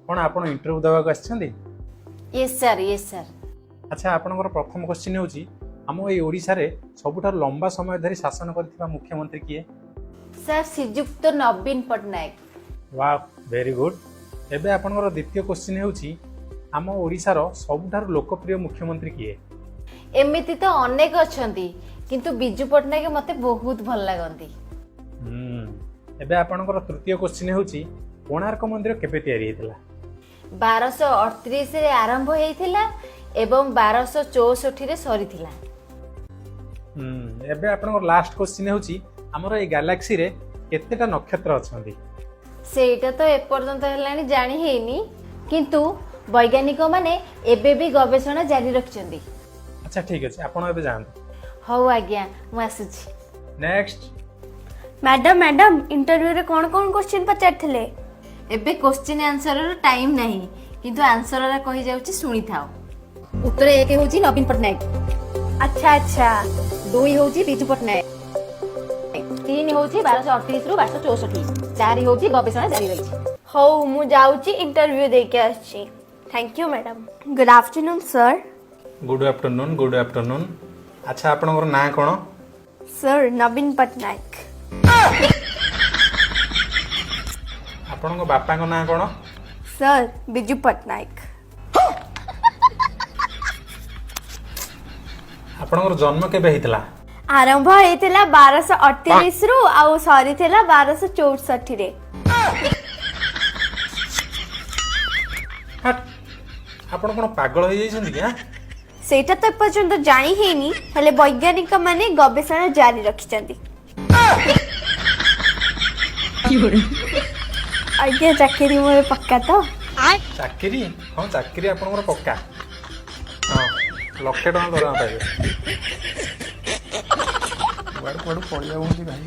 କ'ଣ ଆପଣ ଇଣ୍ଟରଭ୍ୟୁ ଦେବାକୁ ଆସିଛନ୍ତି? Yes sir, yes sir. ଆଚ୍ଛା, ଆପଣଙ୍କର ପ୍ରଥମ କ୍ୱେଶ୍ଚିନ୍ ହେଉଛି, ଆମ ଏଇ ଓଡ଼ିଶାରେ ସବୁଠାରୁ ଲମ୍ବା ସମୟ ଧରି ଶାସନ କରିଥିବା ମୁଖ୍ୟମନ୍ତ୍ରୀ କିଏ? ସାର୍, ଶ୍ରୀଯୁକ୍ତ ନବୀନ ପଟ୍ଟନାୟକ। ୱାହ, very good. ଏବେ ଆପଣଙ୍କର ଦ୍ୱିତୀୟ କ୍ୱେଶ୍ଚିନ୍ ହେଉଛି, ଆମ ଓଡ଼ିଶାର ସବୁଠାରୁ ଲୋକପ୍ରିୟ ମୁଖ୍ୟମନ୍ତ୍ରୀ କିଏ? ଏମିତି ତ ଅନେକ ଅଛନ୍ତି, କିନ୍ତୁ ବିଜୁ ପଟ୍ଟନାୟକ ମୋତେ ବହୁତ ଭଲ ଲାଗନ୍ତି। ଏବେ ଆପଣଙ୍କର ତୃତୀୟ କ୍ୱେଶ୍ଚିନ୍ ହେଉଛି, କୋଣାର୍କ ମନ୍ଦିର କେବେ ତିଆରି ହେଇଥିଲା? 1238ରେ ଆରମ୍ଭ ହେଇଥିଲା ଏବଂ 1264ରେ ସରିଥିଲା। ଏବେ ଆପଣଙ୍କର ଲାଷ୍ଟ କ୍ୱେଶ୍ଚିନ୍ ହେଉଛି, ଆମର ଏଇ ଗାଲାକ୍ସିରେ କେତେଟା ନକ୍ଷତ୍ର ଅଛନ୍ତି? ସେଇଟା ତ ଏପର୍ଯ୍ୟନ୍ତ ହେଲାଣି ଜାଣି ହେଇନି, କିନ୍ତୁ ବୈଜ୍ଞାନିକମାନେ ଏବେ ବି ଗବେଷଣା ଜାରି ରଖିଛନ୍ତି। ଆଚ୍ଛା, ଠିକ୍ ଅଛି, ଆପଣ ଏବେ ଯାଆନ୍ତୁ। ହଉ ଆଜ୍ଞା, ମୁଁ ଆସୁଛି। ନେକ୍ସଟ। ମ୍ୟାଡାମ, ମ୍ୟାଡାମ, ଇଣ୍ଟରଭ୍ୟୁରେ କ'ଣ କ'ଣ କ୍ୱେଶ୍ଚିନ୍ ପଚାରିଥିଲେ? ଏବେ କୋଶ୍ଚିନ୍ ଆନ୍ସରର ଟାଇମ୍ ନାହିଁ, କିନ୍ତୁ ଆନ୍ସରର କହିଯାଉଛି, ଶୁଣିଥାଅ। ଉତ୍ତର 1 ହେଉଛି ନବୀନ ପଟ୍ଟନାୟକ। ଆଚ୍ଛା ଆଚ୍ଛା 2 ହେଉଛି ବିଜୁ ପଟ୍ଟନାୟକ। 3 ହେଉଛି 1238ରୁ 1264। 4 ହେଉଛି ଗବେଷଣା ଜାରି ରହିଛି। ହଉ, ମୁଁ ଯାଉଛି, ଇଣ୍ଟରଭ୍ୟୁ ଦେଇକି ଆସୁଛି। Thank you, madam. Good afternoon, sir. Good afternoon, good afternoon. ଆଚ୍ଛା, ଆପଣଙ୍କର ନାଁ କ'ଣ? ସାର୍, ନବୀନ ପଟ୍ଟନାୟକ। ଆପଣଙ୍କ ବାପାଙ୍କ ନାଁ କ'ଣ? ସାର୍, ବିଜୁ ପଟ୍ଟନାୟକ। ଆପଣଙ୍କର ଜନ୍ମ କେବେ ହେଇଥିଲା? ଆରମ୍ଭ ହେଇଥିଲା 1238ରୁ ଆଉ ସରିଥିଲା 1264ରେ। ହାଟ୍, ଆପଣ କ'ଣ ପାଗଳ ହେଇଯାଇଛନ୍ତି କି, ଆଁ? ସେଇଟା ତ ଏପର୍ଯ୍ୟନ୍ତ ଜାଣି ହେଇନି, ହେଲେ ବୈଜ୍ଞାନିକ ମାନେ ଗବେଷଣା ଜାରି ରଖିଛନ୍ତି। ଆଜ୍ଞା, ଚାକିରି ମୋର ପକ୍କା ତ? ଚାକିରି? ହଁ, ଚାକିରି ଆପଣଙ୍କର ପକ୍କା। ହଁ, ଲକ୍ଷେ ଟଙ୍କା ଦରମା ପାଇବେ। କୁଆଡ଼ୁ କୁଆଡ଼ୁ ପଳେଇ ଯାଉଛନ୍ତି ଭାଇ।